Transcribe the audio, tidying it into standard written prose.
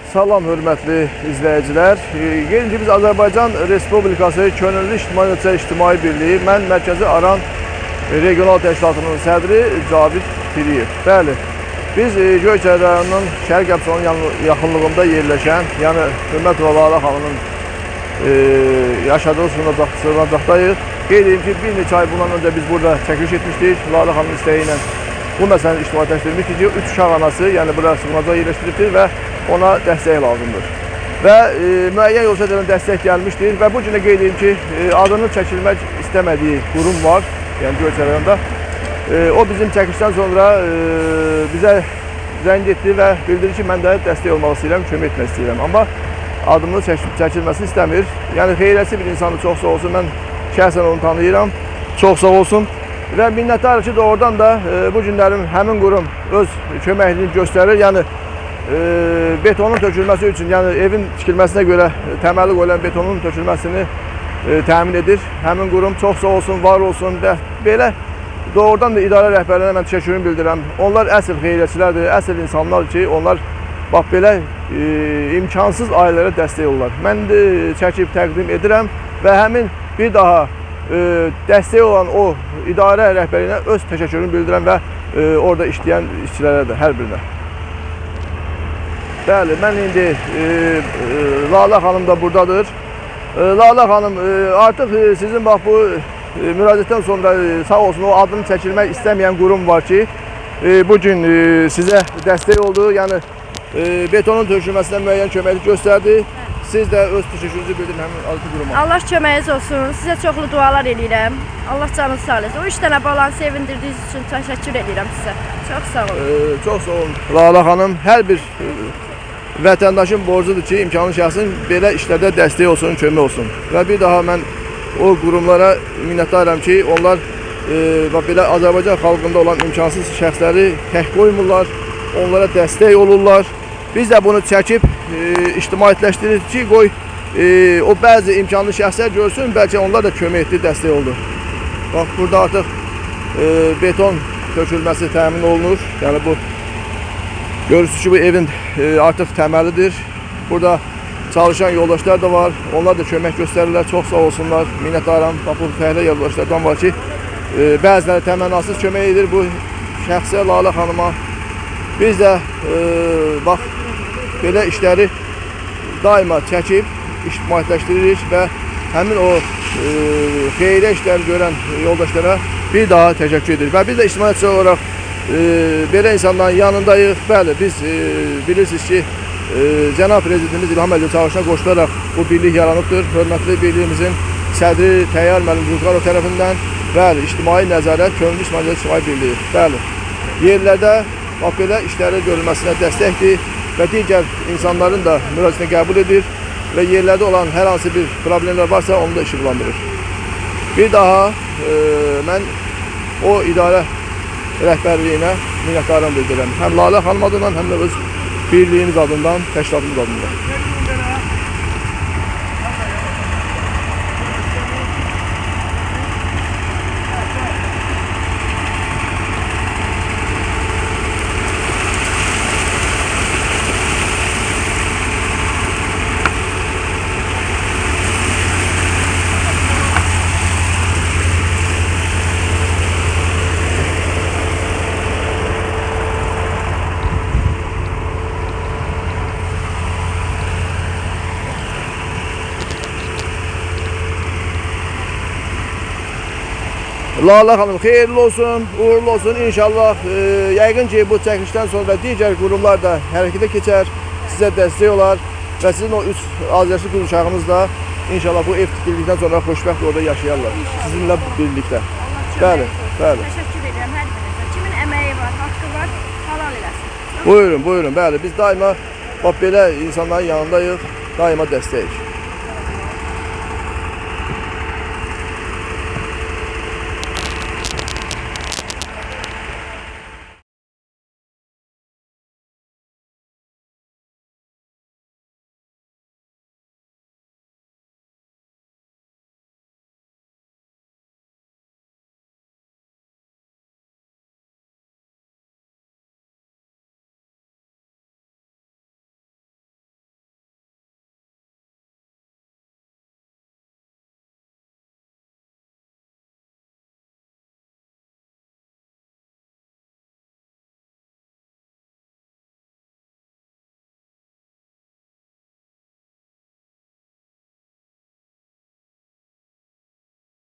Salam hörmətli izləyicilər. Qeyd ki, biz Azərbaycan Respublikası Könüllü İctimai İctimai Birliyi, mən Mərkəzi Aran Regional Təşkilatının sədri Cavid Piriyev. Bəli, biz Göyçay rayonunun Şərq Əbsalının yaxınlığında yerləşən, yəni Hürmətova Lalə xanımın yaşadığı sığınacaqdayıq. Qeyd edeyim ki, bir neçə ay bundan öncə biz burada çəkiliş etmişdik. Lalə xanımın istəyi ilə bu məsələni ictimailəşdirmişdik ki, 3 uşaq anası, yəni bura sığınacağa yerləşdiribdir və ona dəstək lazımdır. Və müəyyən yoldaşlardan dəstək gəlmişdir və bu günə qeyd edeyim ki, adını çəkilmək istəmədiyi qurum var, yəni Göyçay rayonunda. O bizim çəkilişdən sonra bizə zəng etdi və bildirdi ki, mən də dəstək olmaq istəyirəm, kömək etmək istəyirəm. Amma adımını çəkilməsini istəmir. Yəni xeyrəçi bir insandır, çox sağ olsun. Mən şəxsən onu tanıyıram. Çox sağ olsun. Və minnətdarıq ki, doğrudan da bu günlərin həmin qurum öz köməkliyini göstərir. Yəni betonun tökülməsi üçün, yəni evin tikilməsinə görə təməli qoyulan betonun tökülməsini təmin edir. Həmin qurum çox sağ olsun, var olsun və belə doğrudan da idarə rəhbərliyinə mən təşəkkürümü bildirəm. Onlar əsl xeyriyyəçilərdir, əsl insanlar ki, onlar bax belə imkansız ailələrə dəstək olurlar. Mən də çəkib təqdim edirəm və həmin bir daha dəstək olan o idarə rəhbərliyinə öz təşəkkürümü bildirəm və orada işləyən işçilərə də, hər birinə. Bəli, mən indi Lalə xanım da buradadır. Lalə xanım, artıq sizin bax bu müraciətdən sonra sağ olsun o adını çəkilmək istəməyən qurum var ki, bu gün sizə dəstək oldu. Yəni betonun tökülməsinə müəyyən köməklik göstərdi. Siz də öz təşəkkürünüzü bildirin həmin adlı quruma. Allah köməyiniz olsun. Sizə çoxlu dualar eləyirəm. Allah canınızı sağ eləsin. O 3 dənə balanı sevindirdiyiniz üçün təşəkkür edirəm sizə. Çox sağ olun. Çox sağ olun Lalə xanım. Hər bir vətəndaşın borcudur ki, imkanlı şəxsin belə işlərdə dəstək olsun, kömək olsun. Və bir daha mən o qurumlara minnətdaram ki, onlar belə Azərbaycan xalqında olan imkansız şəxsləri tək qoymurlar, onlara dəstək olurlar. Biz də bunu çəkib ictimailəşdiririk ki, qoy o bəzi imkanlı şəxslər görsün, bəlkə onlar da kömək etdi, dəstək oldu. Bax, burada artıq beton tökülməsi təmin olunur. Yəni bu görürsünüz ki, bu evin artıq təməlidir. Burada çalışan yoldaşlar da var. Onlar da kömək göstərirlər. Çox sağ olsunlar. Minnətdaram. Bax, bu fəhlə yoldaşlardan var ki, bəziləri təmənnasız kömək edir bu şəxsə, Lalə xanıma. Biz də bax, belə işləri daima çəkib ictimailəşdiririk və həmin o xeyrə işləri görən yoldaşlara bir daha təşəkkür edirik. Və biz də ictimaiyyətçi olaraq belə insanların yanındayıq. Bəli, biz bilirsiniz ki, Cənab Prezidentimiz İlham Əliyev çağırışına qoşularaq bu birlik yaranıbdır. Hörmətli birliyimizin sədri Təyyar müəllim Zülfüqarov tərəfindən, bəli, ictimai nəzarət, Könüllü İctimai İctimai Birliyi. Bəli, yerlərdə bax belə işləri görülməsinə dəstəkdir və digər insanların da müraciətini qəbul edir və yerlərdə olan hər hansı bir problemlər varsa onu da işıqlandırır. Bir daha mən o idarə rəhbərliyinə minnətdarlığımı bildirirəm. Həm Lalə xanım adından, həm də öz birliyimiz adından, təşkilatımız adından. Lalə xanım, xeyirli olsun, uğurlu olsun inşallah. Yəqin ki, bu çəkilişdən sonra digər qurumlar da hərəkətə keçər, sizə dəstək olar və sizin o 3 azyaşlı qız uşağınız da inşallah bu ev tikildikdən sonra xoşbəxt orada yaşayarlar. Sizinlə birlikdə. Bəli, bəli. Təşəkkür edirəm hər birinizə. Kimin əməyi var, haqqı var, halal eləsin. Buyurun, buyurun. Bəli, biz daima bax belə insanların yanındayıq, daima dəstəyik.